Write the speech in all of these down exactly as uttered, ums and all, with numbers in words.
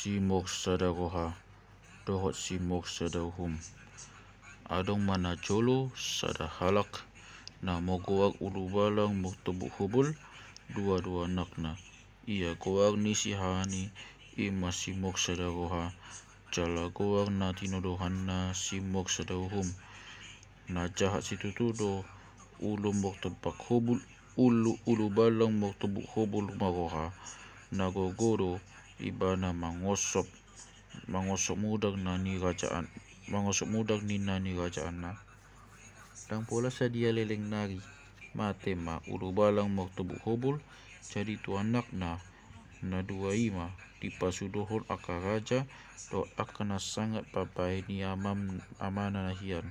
Si Moksa Daroha dohot si Moksa Dauhum. Adong ma na jolo sada halak na magoar Ulubalang Mortobuk Hobul, dua do anakna. Ia goar ni sihahana i ma si Moksa Daroha, jala goar na tinodohanna si Moksa Dauhum. Na jahat situtu do Ulu Mortobuk Hobul, Ulu, Ulubalang Mortobuk Hobul Maroha. Na gogo do ibana mangosop, mangosop mudar na nirajaan, mangosop mudar ni na nirajaanna. Ndang pola sadia leleng nari mate ma Ulubalang Mortobuk Hobul, jadi tu anakna na dua i ma dipasudohon angka raja dohot angka na sangap papae ni amam, amana na hian.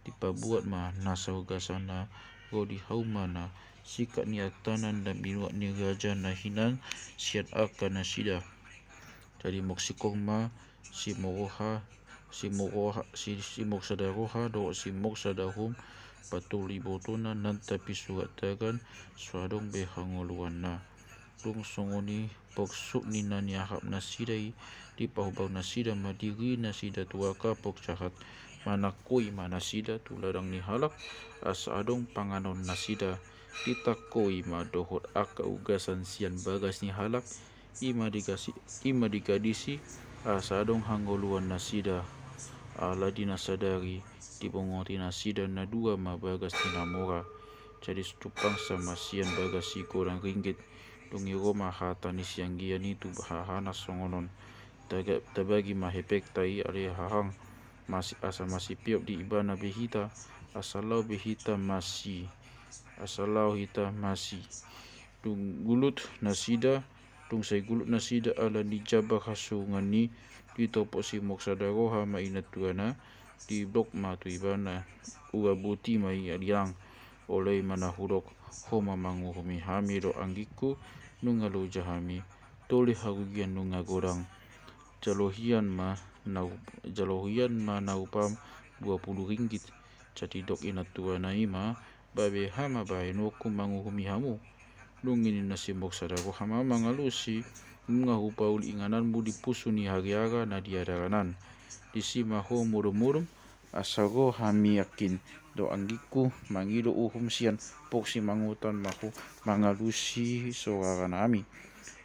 Dipabuat ma na saugasan na ro di haumana, singkat ni artana na binuat ni raja na hinan sian angka nasida. Jadi mok singkop ma si Moroha, si Moroha, si, si Moksa Daroha dohot si Moksa Dauhum, patolu ibotona nang tapi surat tagan so adong be hangoluanna. Dung songon i poksuk ni na niahap nasida i, dipahobang nasida ma diri nasida tu angka pok jahat. Manangkoi ma nasida tu ladang ni halak asa adong panganon nasida. Ditangkoi ma dohot angka ugasan sian bagas ni halak, i ma digasi, i ma digadisi asa adong hangoluan nasida. Alai di na sadari dibongoti nasida na dua ma bagas ni na mora. Jadi jumpang sa ma sian bagas i godang ringgit. Dung i ro ma hata ni sianggian i tu hahana songon on: Taga-, tabagi ma hepengta i ale hahang, masi-, asa masipeop di ibana be hita, asa laho be hita masi, asa laho hita masi. Dung gulut nasida, dung sai gulut nasida ala ni jambar hasungan i, ditopot si Moksa Daroha ma inantuana, didok ma tu ibana: Ua boti ma i, Adinang. Olo i ma na hudok, ho ma manguhumi hami dohot anggingku, nunga loja hami, tole harugian nunga godang. Jalo hian ma na up-, jalo hian ma na upam dua pulu ringgit. Jadi dok inantuana i ma: Ba beha ma bahenonku manguhumi hamu? Dung i ninna si Moksa Daroha ma mangalusi: Nunga hupauli ingananmu di pusu ni hariara na di adaran an. Disi ma ho modom-modom, asa ro hami angking dohot anggingku mangido uhum sian Pok Simangutan ma ho mangalusi soara nami.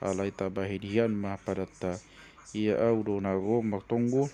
Alai tabahen hian ma padanta, ia au do na ro martonggo,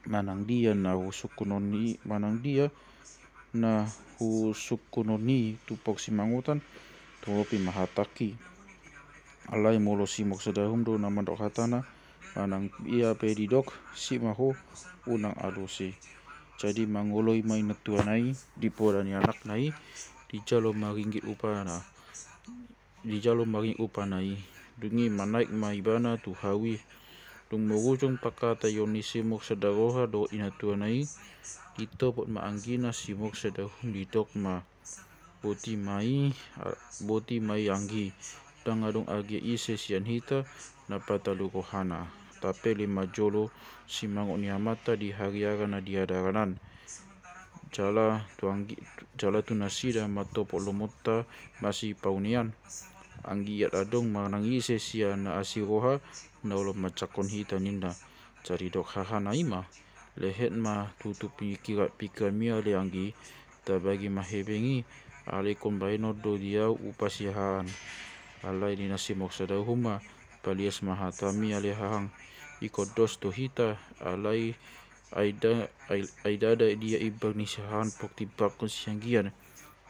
manang dia na husungkunon i, manang dia na husungkunon i tu Pok Simangutan, tolopi ma hatangki. Alai molo si Moksa Dauhum do na mandok hatana, manang ia pe didok, sip ma ho, unang alusi. Jadi mangoloi ma inantuana i di poda ni anakna i, dijalo ma ringgit upana. Dijalo ma ringgit upana i. Dung i manaek ma ibana tu hau i. Dung marujung pangkataion ni si Moksa Daroha dohot inantuana i, ditopot ma anggina si Moksa Dauhum, didok ma: Boti ma i, a-, boti ma i anggi, ndang adong argia ise sian hita na patalu rohana. Tapele ma jolo simangot ni amanta di hariara na di adaran an. Jala tu anggi-, jala tu nasida ma topot lomonta masipaonean. Anggiat adong manang ise sian na asi roha na olo manjangkon hita, ninna. Jadi dok hahana i ma: Lehet ma tutu pingkiran, pingkiranmi ale anggi, tabagi ma hepeng i, alai ingkon bahenon do di au upa sihahaan. Alai ninna si Moksa Dauhum ma: Palias ma hatami ale hahang, ingkon dos do hita, alai ai da-, ai, ai ndada dia imbang ni sihahaan pok timbangkon sianggian.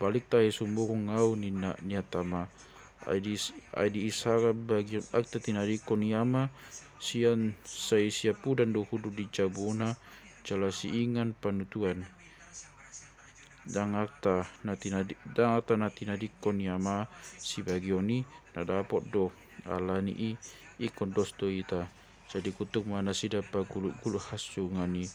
Balik tahe sumurung au, ninna ni antama. Ai di, ai di isara bagion arta tinadingkon ni ama, sian sai siapudan do hundul di jabuna, jala siingan panutuan. Ndang arta na tinadi-, ndang arta na tinadingkon ni ama sibagion i na dapot do, alani i ingkon dos do ita. Jadi gultuk ma nasida pagulutgulut hasungan i,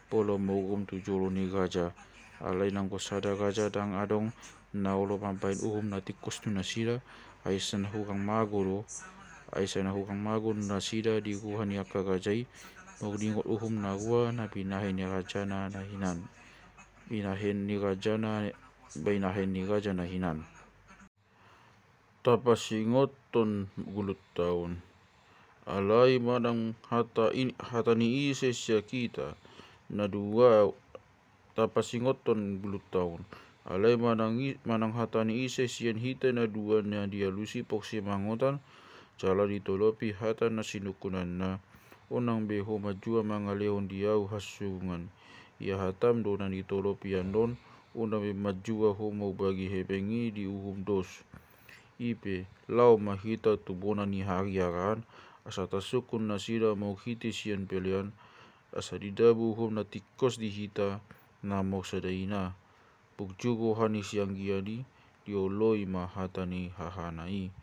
pola maruhum tu jolo ni raja. Alai nanggo sada raja ndang adong na olo mambahen uhum na tingkos tu nasida, ai sai na hurang mago do, ai sai na hurang mago do nasida di ruha ni angka raja i, molo diingot uhum na rua na binahen ni rajana na hinan, binahen ni rajana, binahen ni raja na hinan. Tapasingothon gulutta on. Alai manang hata, hata ni ise sian hita na dua tapasingothon gulunta on. Alai manang, manang hata ni ise sian hita na dua na dialusi pongsimangotan jala ditolopi hata na sinungkunanna, unang be ho manjua mangalehon di ahu hasongunan. Ia hatam do na ditolopi annon, unang be manjua ho mambagi hepeng i di uhum dos. I pe, laho ma hita tu bona ni hariaran, asa tasungkun nasida marhite sian pelean, asa didabu uhum na tingkos di hita na maursada ina. Burju roha ni sianggian i, dioloi ma hata ni hahana i.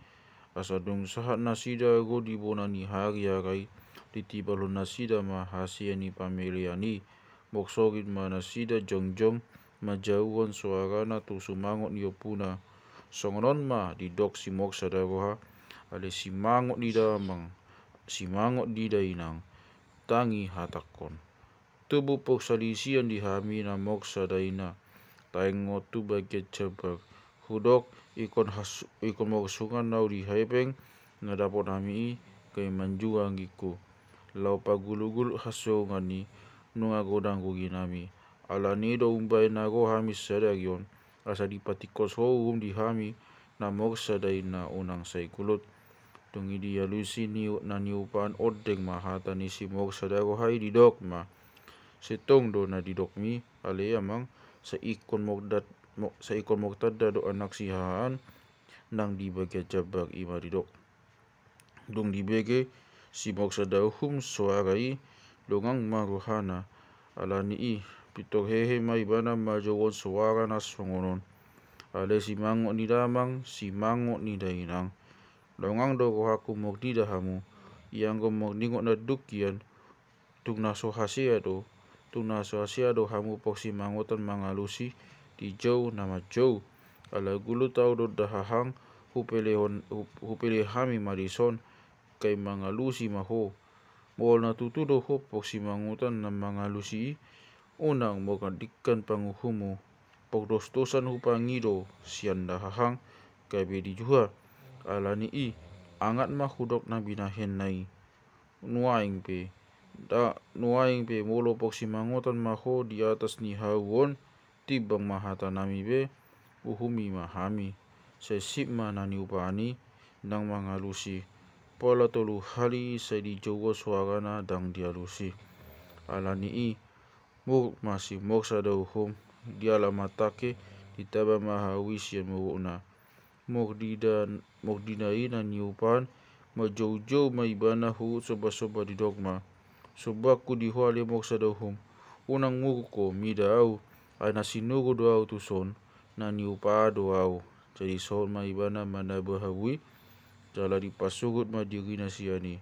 Asa dung sahat nasida ro di bona ni hariaran i, ditibalhon nasida ma hasea ni pamelean i. Mok sogit ma nasida jongjong manjauhon soarana tu sumangot ni ompuna. Songon on ma didok si mok sada roha, ale simangot ni damang, simangot ni dainang, tangi hatangkon. Tubu porsalisian di hami na mok sada ina, taingot tu bagian jambak. Hudok, ingkon has-, ingkon marsungan ahu di hepeng na dapot hami i, gabe manjua anggingku. Laho pagulugul hasongunan i, nunga godang rugi nami. Alani i do umbahen na ro hami sadari on, asa dipatingkos ho uhum di hami na mok sada ina, unang sai gulut. Dung i dialusi ni na niupaan ondeng ma hata ni si mok sada roha i, didok ma. Sintong do na didokmi, ale amang, sai ingkon mok dat-, mok, sai ingkon mok tanda do anak sihahaan nang di bagian jambak i ma didok. Dung dibege si mok sada uhum soara i, longang ma rohana. Alani i, pintor hehe ma ibana manjouhon soara na songon on. Ale simangot ni damang, simangot ni dainang. Longang do rohangku mok nida hamu. Ianggo mok ningot na dungkian, tung na so hasea do, tung na so hasea do hamu pongsimangotan mangalusi di jou na manjou. Ala gulut ahu dohot dahahang, hupelehon, hu-, hupele hami ma dison, gabe mangalusi ma ho. Molo na tutu do ho pongsimangotan na mangalusi i, unang mok andingkan panguhummu. Pogdosdosan hupangido sian dahahang gabe dijuha. Alani i, angat ma hudok na binahenna i. Nuaeng pe, da, nuaeng pe molo pongsimangotan ma ho di atas ni hau on, timbang ma hatanami be, uhumi ma hami. Sai sip ma na niupaan i, ndang mangalusi. Pola tolu hali sai dijou soarana ndang dialusi. Alani i, muruk ma si mok sada uhum, dialap ma tangke, ditaba ma hau i sian murukna. Mok dida, mok dida i na niupaan, manjoujou ma ibana huhut sombasomba, didok ma. Sombangku di ho ale mok sada uhum, unang muruk ho mida ahu, ai na sinuru do ahu tuson, na niupaan do ahu. Jadi saut ma ibana manaba hau i, jala dipasuhut ma dirina sian i.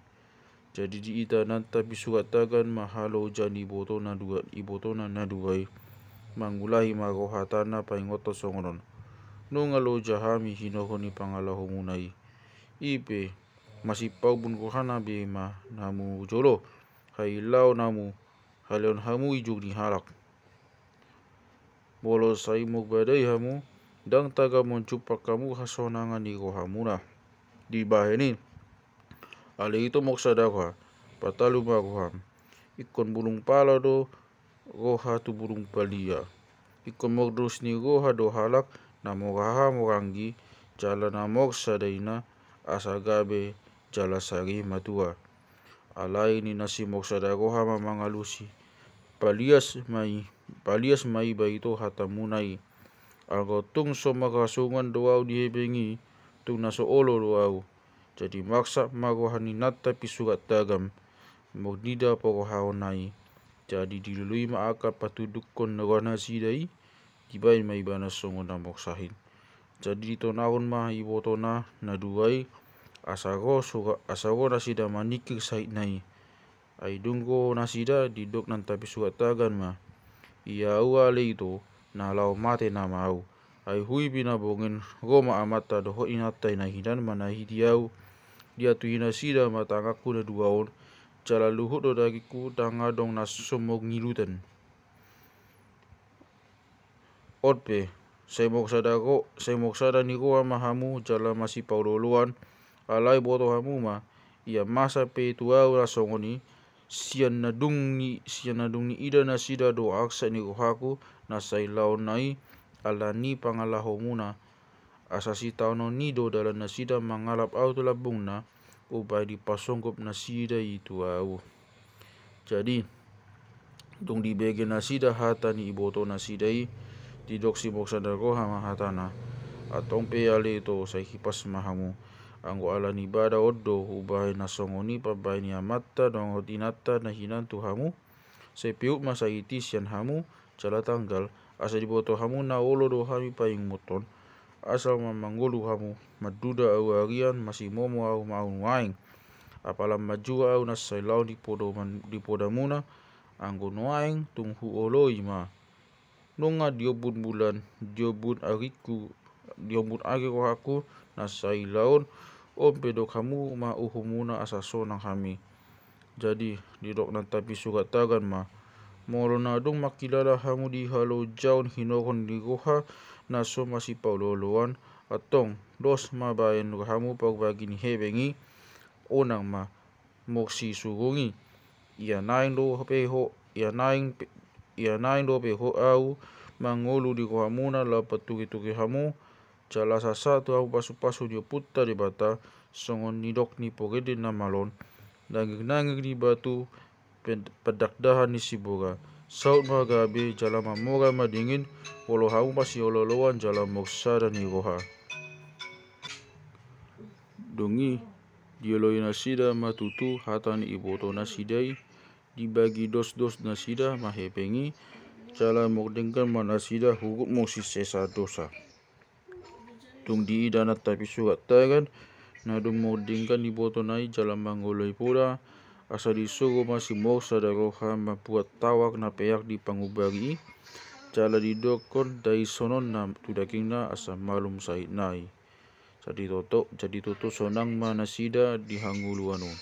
Jadi diita nanta pisurat tagan ma haloja ni ibotona dua, ibotona na dua i. Mangulahi ma roha tana paingothon songon on. Nunga loja hami hinorhon ni pangalahomuna i. I pe, masipaubun rohana be ma hamu jolo. Hailaon hamu, hailaon hamu ijur ni halak. Molo sai marbadai hamu, ndang tagamon jumpang hamu hasonangan ni rohamuna. Dibahen i, ale ito mok sada roha, patalu ma roham. Ingkon bulung pala do roha tu bulung palia. Ingkon mok dos ni roha do halak na mok haha mok anggi, jala na mok sada ina, asa gabe jala sari matua. Alai ninna si mok sada roha ma mangalusi. Palias ma i, palias ma iba ito hatamuna i. Anggo tung so marhasungan do ahu di hepeng i, tung na so olo do ahu. Jadi marsap ma roha ni nanta pisurat tagan, mok nida porohaonna i. Jadi dilului ma angka patudukkon roha nasida i, dibahen ma ibana songon na mok sahit. Jadi ditonahon ma ibotona na dua i, asa ro sura-, asa ro nasida maningkir sahitna i. Ai dung ro nasida didok nanta pisurat tagan ma. Ia ahu ale ito, na laho mate nama ahu. Ai hui pe na bongen ro ma amanta dohot inanta na hinan manahiti ahu. Diatuhi nasida ma tanganku na dua on. Jala luhut do dagingku ndang adong na so mangilutan. On pe, sai mok sada ro-, sai mok sada ni roha ma hamu jala masipaolooloan, alai boto hamu ma, Ia masa pe tu ahu na songon i, sian na dung ni, sian na dung niida nasida do angsa ni rohaku na sailaonna i, ala ni pangalahomuna, asa sitaonon i do dalan nasida mangalap ahu tu lambungna, umbahen dipasonggop nasida i tu ahu. Jadi, dung dibege nasida hata ni iboto nasida i, didok si Moksa Daroha ma hatana: Antong pe ale ito, sai hipas ma hamu. Anggo ala ni bada on do, umbahen na songon i pambahen ni amanta dohot inanta na hinan tu hamu, sai peuk ma sahit i sian hamu, jala tanggal, asa diboto hamu na olo do hami paingothon. Asal ma mangolu hamu, manduda ahu arian, masimomo ahu ma ahu nuaeng. Apala manjua ahu na sailaon di podoman, di podamuna, anggo nuaeng tung huoloi ma. Nunga diombun bulan, diombun arikku, diombun ari rohangku na sailaon, on pe dok hamu ma uhumuna asa sonang hami. Jadi, didok na tapisurat tagan ma: Molo na dung mangkilala hamu di halojaon hinorhon ni roha na so masipaolooloan, antong dos ma baen hamu parbagi ni hepeng i, unang ma morsi surung i. Ia naeng do pe ho, ia naeng pe, ia naeng do pe ho ahu mangolu di rohamuna laho paturi-turi hamu, jala sahat tu hamu pasu-pasu ni Ompunta Debata, songon nidok ni porende na malon, nangir-nangir ni batu, pen-, pandakdahan ni sibora. Saut ma gabe, jala mamora madingin, molo hamu masiolooloan jala morsada ni roha. Dung i, dioloi nasida ma tutu hata ni iboto nasida i, dibagi dos-dos nasida ma hepeng i, jala mardenggan ma nasida huhut morsi sesa dosa. Dung diida na tapisurat tagan, na dung mardenggan ibotona i jala mangoloi poda, asa disuru ma si Moksa Daroha mambuat tawar na peak di pangumbari i, jala didokkon daisononna tu dagingna asa malum sahitna i. Jadi toto, jadi toto sonang ma nasida di hangoluan on.